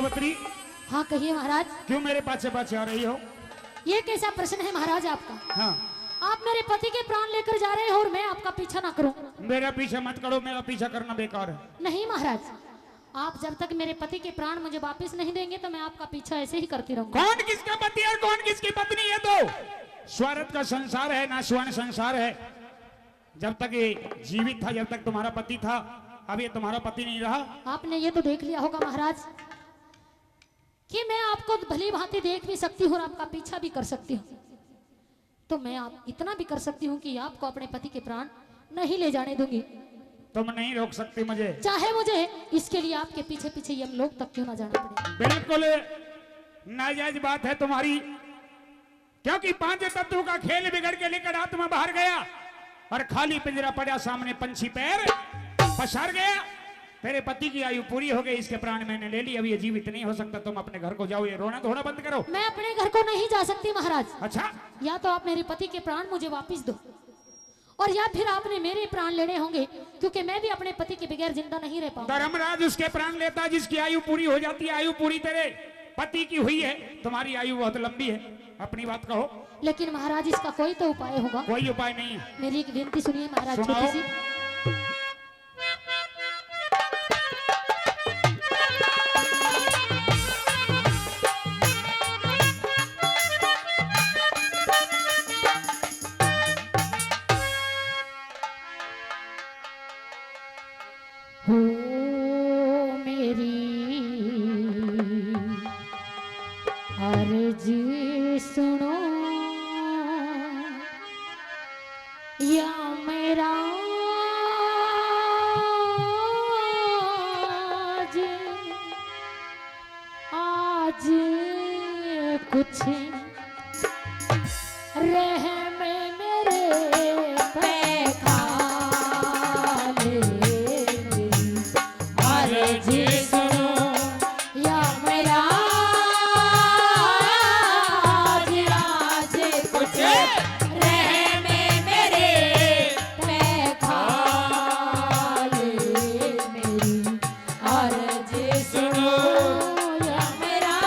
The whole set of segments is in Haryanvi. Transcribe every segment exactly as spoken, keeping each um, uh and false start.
पत्री, हाँ, कहिए महाराज। क्यों मेरे पाछे पाछे आ रही हो? ये कैसा प्रश्न है महाराज आपका? हाँ। आप मेरे पति के प्राण लेकर जा रहे हो और मैं आपका पीछा ना करूं? मेरा पीछा मत करो, मेरा पीछा करना बेकार है। नहीं महाराज, आप जब तक मेरे पति के प्राण मुझे वापस नहीं देंगे तो मैं आपका पीछा ऐसे ही करती रहूंगी। कौन किसका पति और कौन किसकी पत्नी है? तो स्वार्थ का संसार है, नाशवान संसार है। जब तक ये जीवित था, जब तक तुम्हारा पति था, अब ये तुम्हारा पति नहीं रहा। आपने ये तो देख लिया होगा महाराज कि मैं आपको भली भांति देख भी सकती हूँ और आपका पीछा भी कर सकती हूँ। तो मैं आप इतना भी कर सकती हूँ कि आपको अपने पति के प्राण नहीं ले जाने दूंगी। तुम नहीं रोक सकती मुझे। चाहे मुझे इसके लिए आपके पीछे पीछे यमलोक तक क्यों ना जाना पड़े। बिल्कुल नाजायज बात है तुम्हारी, क्योंकि पांच तत्व का खेल बिगड़ के लिकड़ आत्मा बाहर गया और खाली पिंजरा पड़ा, सामने पंछी पैर पसार गया। तेरे पति की आयु पूरी हो गई, इसके प्राण मैंने ले ली, अब ये जीवित नहीं हो सकता। तुम अपने घर को जाओ, ये रोना धोना बंद करो। मैं अपने घर को नहीं जा सकती महाराज। अच्छा? या तो आप मेरे पति के प्राण मुझे वापस दो, और या फिर आपने मेरे प्राण लेने होंगे, क्योंकि मैं भी अपने पति के बगैर जिंदा नहीं रह पाऊंगा। धर्मराज उसके प्राण लेता जिसकी आयु पूरी हो जाती है। आयु पूरी तेरे पति की हुई है, तुम्हारी आयु बहुत लंबी है। अपनी बात कहो। लेकिन महाराज, इसका कोई तो उपाय होगा। कोई उपाय नहीं है। मेरी एक विनती सुनिए महाराज, सुनाओ। छोटी सी। हो मेरी अर्ज सुनो, या मेरा आज, आज कुछ रहम मेरे पे खा ले, अर्ज सुनो या मेरा आज, आज कुछ रहम मेरे पे खा ले मेरी। अर्ज सुनो या मेरा।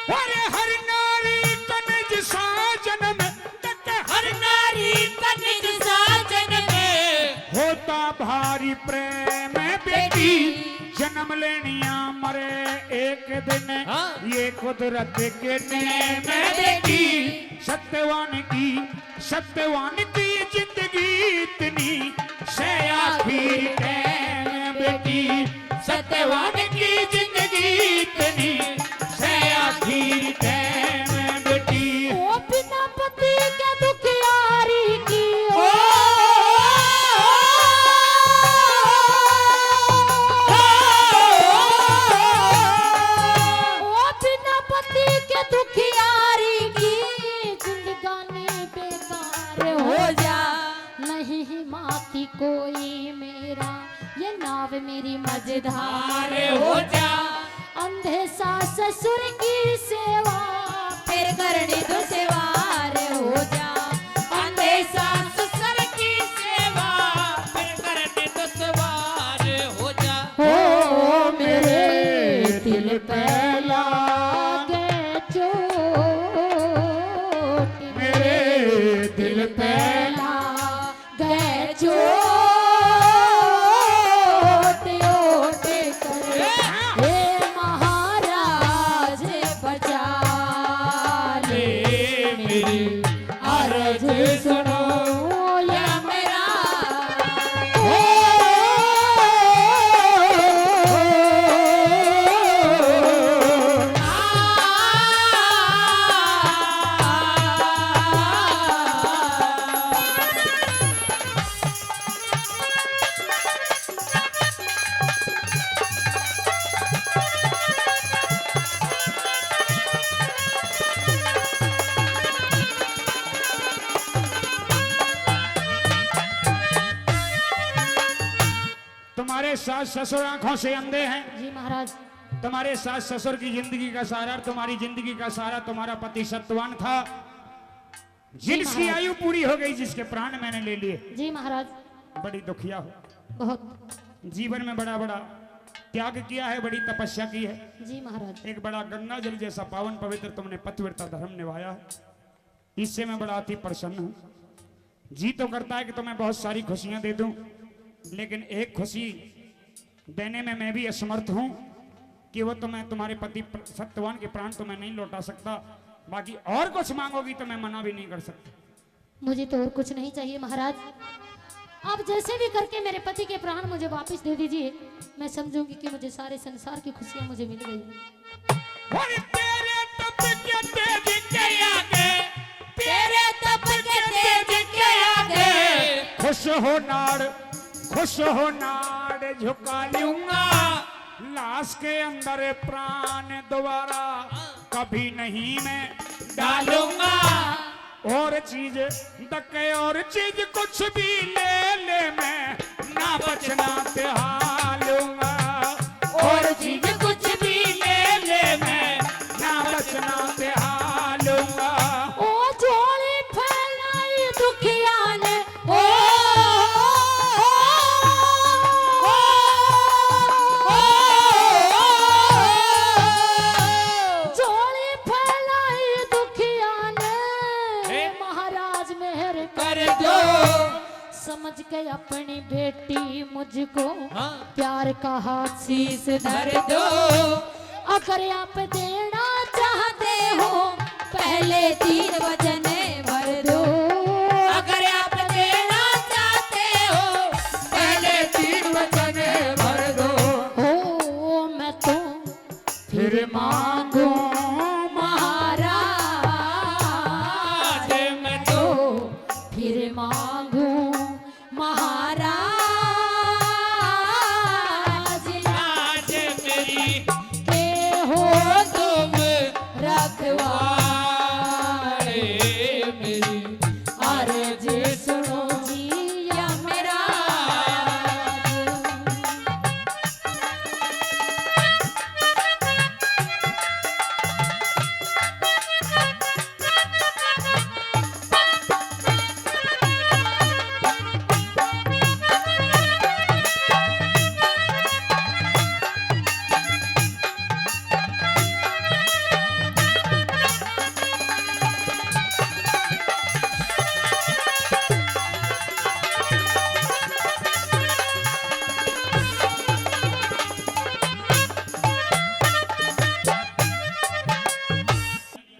अरे हर नारी तन जिसा जन्म, हर नारी तन जिसा जन्म, होता भारी प्रेम बेटी, जन्म लेनिया मरे एक दिन, हाँ। ये कुदरत के नेम बेटी, सत्यवान की, सत्यवान की जिंदगी इतनी से आखिर टाइम बेटी, सत्यवान की जिंदगी इतनी से आखिर टाइम बेटी। ओ बिना पति के दुखियारी की, ओ, ओ बिना पति के दुखियारी की जिंदगानी बेकार हो जा। नहीं माती कोई मेरा, ये नाव मेरी मझधार हो जा। अंधे सास ससुर की सेवा, फिर करनी दुश्वार हो जा। अंधे सास ससुर की सेवा, फिर करनी दुश्वार हो जा। ओ मेरे दिल पे लागे चोट, मेरे दिल पे लागे चोट, ओट कर, हे महाराज बचा ले मेरी अर्ज सुनो या मेरा। ओ, तुम्हारे सास ससुर आंखों से अंधे हैं। जी महाराज। तुम्हारे सास ससुर की जिंदगी का सहारा और तुम्हारी जिंदगी का सहारा तुम्हारा पति सत्यवान था, जिसकी महाराज। आयु पूरी हो गई, जिसके प्राण मैंने ले लिए। जी महाराज। बड़ी दुखिया हो। बहुत। जीवन में बड़ा बड़ा त्याग किया है, बड़ी तपस्या की है। जी महाराज। एक बड़ा गंगा जल जैसा पावन पवित्र तुमने पतिव्रता धर्म निभाया है, इससे मैं बड़ा अति प्रसन्न हूँ। जी तो करता है कि तुम्हें बहुत सारी खुशियां दे दूं, लेकिन एक खुशी देने में मैं भी असमर्थ हूँ कि वो तुम्हें, तुम्हारे पति प्र-, सत्यवान के प्राण तुम्हें नहीं लौटा सकता। बाकी और कुछ मांगोगी तो मैं मना भी नहीं कर सकता। मुझे तो और कुछ नहीं चाहिए महाराज। आप जैसे भी करके मेरे पति के प्राण मुझे वापस दे दीजिए, मैं समझूंगी कि मुझे सारे संसार की खुशियां मुझे मिल गई। और तेरे तप के तेज के आगे, तेरे तप के तेज के आगे, खुश हो नाड़, खुश हो नाड़ झुका लूंगा। लाश के अंदर प्राण दोबारा कभी नहीं मैं डालूंगा। और चीज धक्के और चीज कुछ भी ले ले, मैं ना बचना ते हालूंगा। और चीज कुछ भी ले ले, मैं ना बचना ते हालूंगा। ओ झोली फैलाई दुखिया ने, ओ, ओ, झोली फैलाई दुखिया ने। हे। महाराज मेहर कर दो। समझ के अपनी बेटी मुझको हाँ। प्यार का हाथ शीश धर दो। अगर आप देना चाहते हो पहले तीन वचन भर दो। अगर आप देना चाहते हो पहले तीन वचन भर दो। हो मैं तो फिर मांगू महाराज, मैं तो फिर मांगू महाराज। आज मेरी के हो तुम रखवारे, मेरी अर्ज सुनो जी यमराज।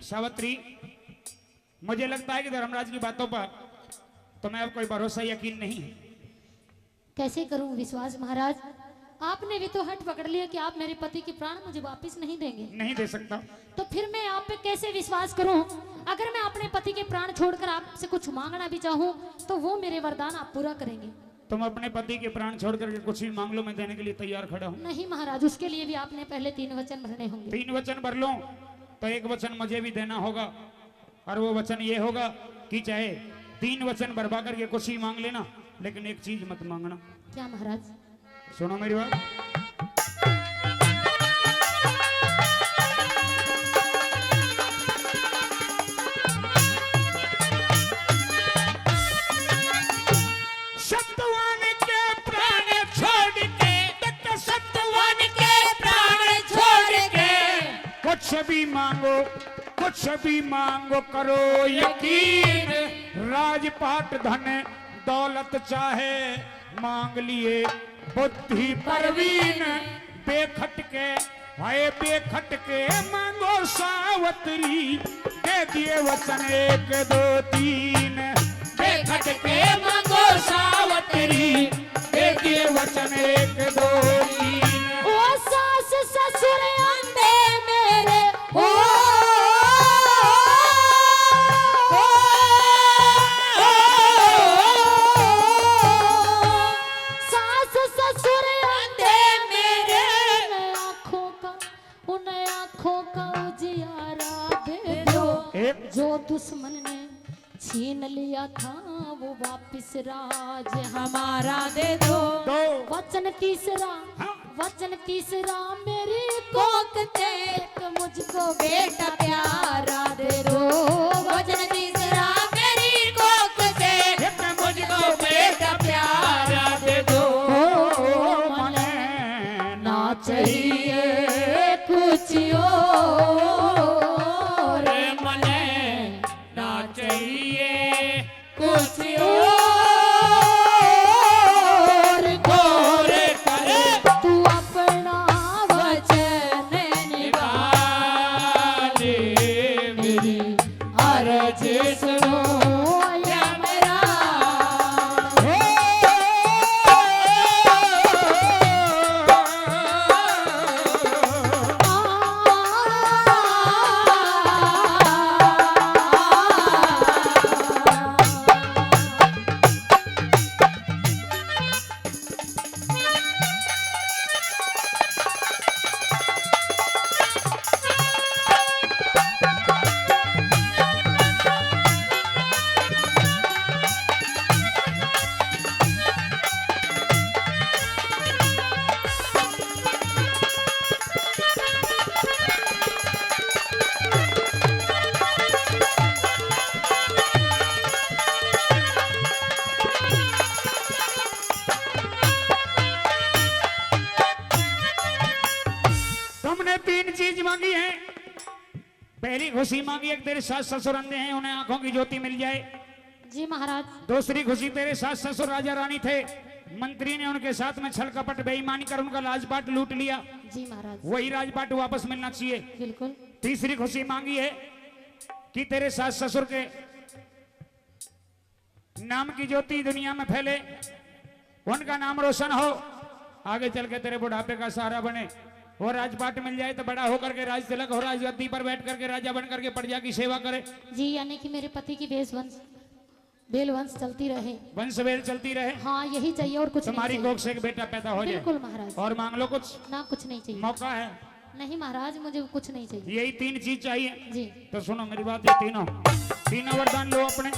सावित्री, मुझे लगता है कि धर्मराज की बातों पर तुम्हें अब कोई भरोसा यकीन नहीं है। कैसे करूं विश्वास महाराज? आपने भी तो हठ पकड़ लिया कि आप मेरे पति के प्राण मुझे वापस नहीं देंगे। नहीं दे सकता। तो फिर मैं आप पे कैसे विश्वास करूं? अगर मैं अपने पति के प्राण छोड़कर आपसे कुछ मांगना भी चाहूं तो वो मेरे वरदान आप पूरा करेंगे। तुम अपने पति के प्राण छोड़ करके कुछ भी मांग लो, मैं देने के लिए तैयार खड़ा हूँ। नहीं महाराज, उसके लिए भी आपने पहले तीन वचन भरने होंगे। तीन वचन भर लो तो एक वचन मुझे भी देना होगा, और वो वचन ये होगा कि चाहे तीन वचन भरवा करके कुछ भी मांग लेना, लेकिन एक चीज मत मांगना। क्या महाराज? सुनो मेरी बात। सतवान के प्राण छोड़ के, तक सतवान के प्राण छोड़ के, कुछ भी मांगो, कुछ भी मांगो, करो यकीन। राजपाट धन दौलत चाहे मांग लिए बुद्धि परवीन। बेखट के, हाय बेखट के मांगो सावतरी, दे दिए वचन एक दो तीन। बेखट के मांगो सावतरी, दे दिए वचन एक दो तीन। ओ सास ससुर अंधे मेरे, ओ, ओ, ओ, सास ससुर अंधे मेरे, उन आँखों का, उन आँखों का उजियारा दे दो, एक जो दुश्मन ने छीन लिया हाँ, वो वापस राज हमारा दे दो। दो। वचन तीसरा, हाँ। वचन तीसरा मेरी कोख ते, एक मुझको बेटा प्यारा दे दो। वचन तीसरा मेरी कोख ते, एक मुझको बेटा प्यारा दे दो। मने ना चाहिए कुछ और, मने ना चाहिए कुछ और, और करे तू अपना वचन निभा ले। मेरी अर्ज सुनो या मेरा। तुमने तीन चीज मांगी है। पहली खुशी मांगी है कि तेरे सास ससुर अंधे हैं, उन्हें आंखों की ज्योति मिल जाए। जी महाराज। दूसरी खुशी, तेरे सास ससुर राजा रानी थे, मंत्री ने उनके साथ में छल कपट बेईमानी कर उनका राजपाट लूट लिया। जी महाराज। वही राजपाट वापस मिलना चाहिए। बिल्कुल। तीसरी खुशी मांगी है कि तेरे सास ससुर के नाम की ज्योति दुनिया में फैले, उनका नाम रोशन हो, आगे चल के तेरे बुढ़ापे का सहारा बने। वो राजपाट मिल जाए तो बड़ा होकर के राज तिलक हो, राजगद्दी पर बैठ करके राजा बन करके प्रजा की सेवा करे। जी, यानी कि मेरे पति की बेस वंश, बेल वंश चलती रहे। वंश बेल चलती रहे। हाँ, यही चाहिए और कुछ नहीं तुम्हारी चाहिए। कोख से एक बेटा पैदा हो जाए। बिल्कुल महाराज। और मांग लो कुछ। ना, कुछ नहीं चाहिए। मौका है। नहीं महाराज, मुझे कुछ नहीं चाहिए। यही तीन चीज चाहिए। जी। तो सुनो मेरी बात, ये तीनों, तीनों वरदान लो अपने।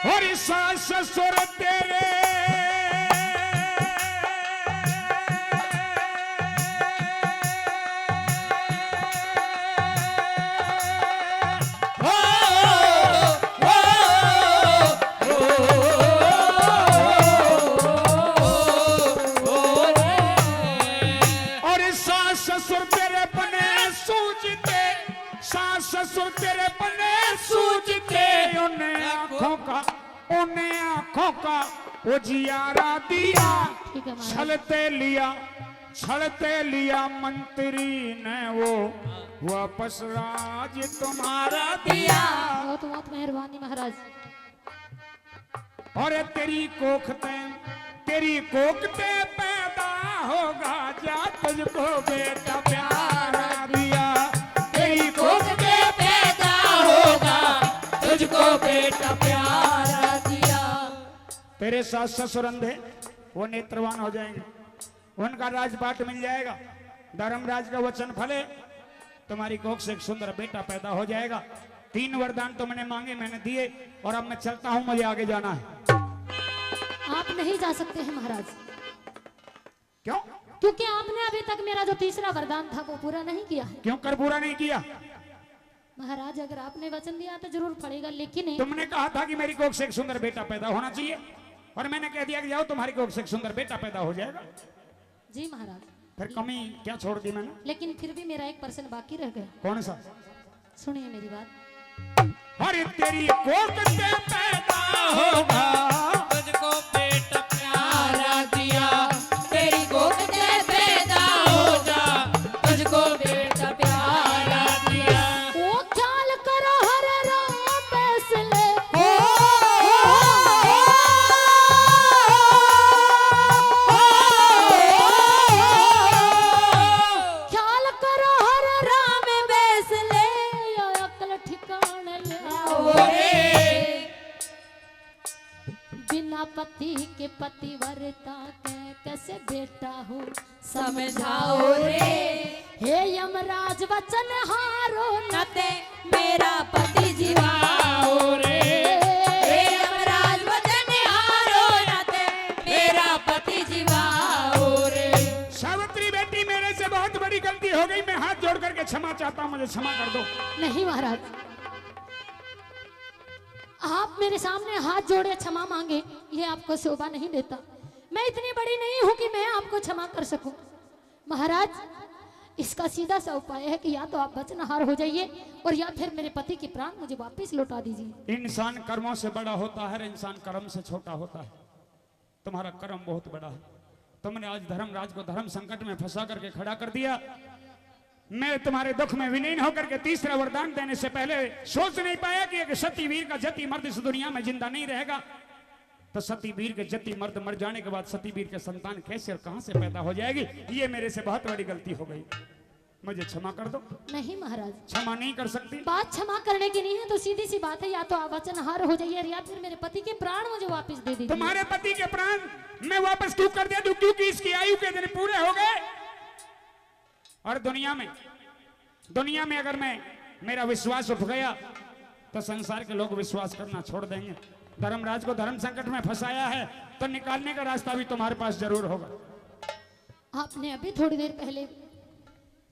और सास ससुर तेरे और सास ससुर तेरे बने सूझते, सास ससुर तेरे बने सूझते, उन्हें आंखों का, उन्हें आंखों का उजियारा दिया। ठीक है महाराज। छलते लिया, छलते लिया मंत्री ने वो वापस राज तुम्हारा दिया। बहुत, बहुत मेहरबानी महाराज। और तेरी कोख ते, तेरी कोख ते पैदा होगा जा तुझको बेटा प्यारा दिया। तेरी कोख ते पैदा होगा तुझको बेटा प्यारा दिया। तेरे सास ससुर अंधे, वो नेत्रवान हो जाएंगे। उनका राजपाट मिल जाएगा। धर्मराज का वचन फले, तुम्हारी कोख से एक सुंदर बेटा पैदा हो जाएगा। तीन वरदान तुमने मांगे, मैंने दिए, और अब मैं चलता हूँ, मुझे आगे जाना है। आप नहीं जा सकते हैं महाराज। क्यों? क्योंकि आपने अभी तक मेरा जो तीसरा वरदान था, वो पूरा नहीं किया है। क्यों कर पूरा नहीं किया? महाराज, अगर आपने वचन दिया तो जरूर फलेगा, लेकिन तुमने कहा था कि मेरी कोख से एक सुंदर बेटा पैदा होना चाहिए, और मैंने कह दिया कि जाओ, तुम्हारी कोख से एक सुंदर बेटा पैदा हो जाएगा। जी महाराज। फिर कमी क्या छोड़ दी मैंने? लेकिन फिर भी मेरा एक प्रश्न बाकी रह गया। कौन सा? सुनिए मेरी बात। अरे तेरी कोख से पैदा होगा तुझको बेटा प्यारा दिया, तेरी कोख से पैदा होगा तुझको बेटा प्यारा दिया। ओ ख्याल करो हर राम बैसले, ओ, ख्याल करो हर राम बैसले, यो अकल ठिकाने ल्याओ रे। बिना पति के पतिव्रता के कैसे बेटा हूँ समझाओ रे। हे यमराज वचन हारो न ते मेरा पति जीवाओ रे। हे यमराज वचन हारो न ते मेरा पति जीवाओ रे। सावित्री बेटी, मेरे से बहुत बड़ी गलती हो गई, मैं हाथ जोड़ करके क्षमा चाहता हूँ, मुझे क्षमा कर दो। नहीं महाराज, आप मेरे सामने हाथ जोड़े क्षमा मांगे, ये आपको शोभा नहीं देता। मैं इतनी बड़ी नहीं हूं कि मैं आपको क्षमा कर सकूं। महाराज, इसका सीधा सा उपाय है कि या तो आप वचनहार हो जाइए और या फिर मेरे पति के प्राण मुझे वापस लौटा दीजिए। इंसान कर्मों से बड़ा होता है, इंसान कर्म से छोटा होता है। तुम्हारा कर्म बहुत बड़ा है। तुमने आज धर्मराज को धर्म संकट में फंसा करके खड़ा कर दिया। मैं तुम्हारे दुख में विलीन होकर के तीसरा वरदान देने से पहले सोच नहीं पाया कि एक सती वीर का जति मर्द इस दुनिया में जिंदा नहीं रहेगा। तो सती वीर के जति मर्द मर जाने के बाद सती वीर के संतान कैसे और कहां से पैदा हो जाएगी, ये मेरे से बहुत बड़ी गलती हो गई। मुझे क्षमा कर दो। नहीं महाराज। क्षमा नहीं कर सकती? बात क्षमा करने की नहीं है, तो सीधी सी बात है, या तो आप वचनहार हो जाइए या फिर मेरे पति के प्राण मुझे वापस दे दीजिए। तुम्हारे पति के प्राण मैं वापस क्यों कर दे दूं? क्योंकि इसकी आयु के दिन पूरे हो गए। और दुनिया में, दुनिया में अगर मैं, मेरा विश्वास उठ गया तो संसार के लोग विश्वास करना छोड़ देंगे। धर्मराज को धर्म संकट में फंसाया है तो निकालने का रास्ता भी तुम्हारे पास जरूर होगा। आपने अभी थोड़ी देर पहले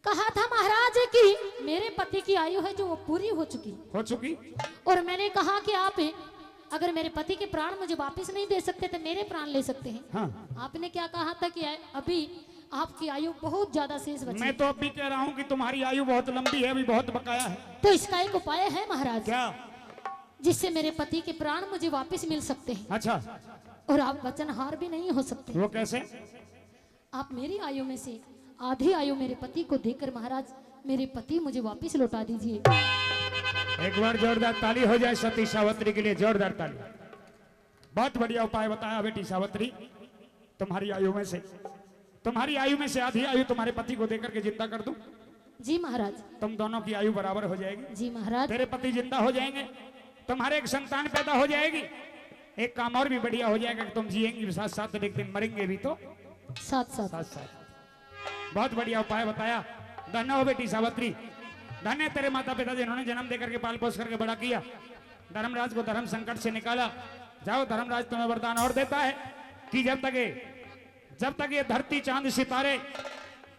कहा था महाराज कि मेरे पति की आयु है जो वो पूरी हो चुकी। हो चुकी। और मैंने कहा कि आप अगर मेरे पति के प्राण मुझे वापस नहीं दे सकते तो मेरे प्राण ले सकते हैं। हाँ। आपने क्या कहा था कि अभी आपकी आयु बहुत ज्यादा शेष बची। मैं तो अभी कह रहा हूँ कि तुम्हारी आयु बहुत लंबी है, अभी बहुत बकाया है। तो इसका एक उपाय है महाराज। क्या? जिससे मेरे पति के प्राण मुझे वापस मिल सकते हैं। अच्छा। और आप वचनहार भी नहीं हो सकते। वो कैसे? आप मेरी आयु में से आधी आयु मेरे पति को देकर महाराज, मेरे पति मुझे वापस लौटा दीजिए। एक बार जोरदार ताली हो जाए सती सावित्री के लिए, जोरदार ताली। बहुत बढ़िया उपाय बताया बेटी सावित्री। तुम्हारी आयु में से, तुम्हारी आयु में से आधी आयु तुम्हारे पति को देकर के जिंदा कर दूं? जी महाराज। तुम दोनों की आयु बराबर हो जाएगी। जी महाराज। तेरे पति जिंदा हो जाएंगे, तुम्हारे एक संतान पैदा हो जाएगी, एक काम और भी बढ़िया हो जाएगा कि तुम जिएंगी भी साथ साथ, एक दिन मरेंगे भी तो साथ साथ। साथ साथ। बहुत बढ़िया उपाय बताया। धन्य हो बेटी सावित्री, धन्य तेरे माता पिता जिन्होंने जन्म दे करके पाल पोस करके बड़ा किया। धर्मराज को धर्म संकट से निकाला। जाओ, धर्मराज तुम्हें वरदान और देता है कि जब तक ये, जब तक ये धरती चांद सितारे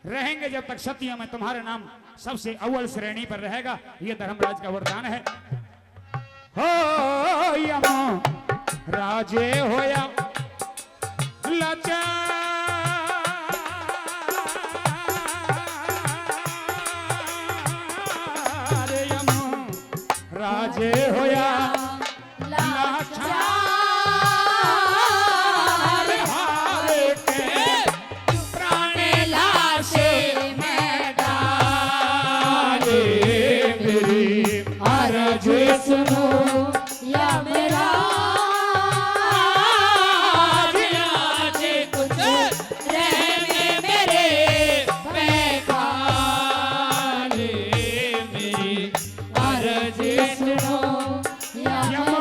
रहेंगे, जब तक सतियों में तुम्हारा नाम सबसे अव्वल श्रेणी पर रहेगा। ये धर्मराज का वरदान है। हो यमराज होया लाचार, यमराज होया लाचार, हार के प्राण लाश में डाले। मेरी अर्ज सुनो यमराज, आज कुछ रहने मेरे पे खा ले। मेरी अर्ज सुनो यमराज।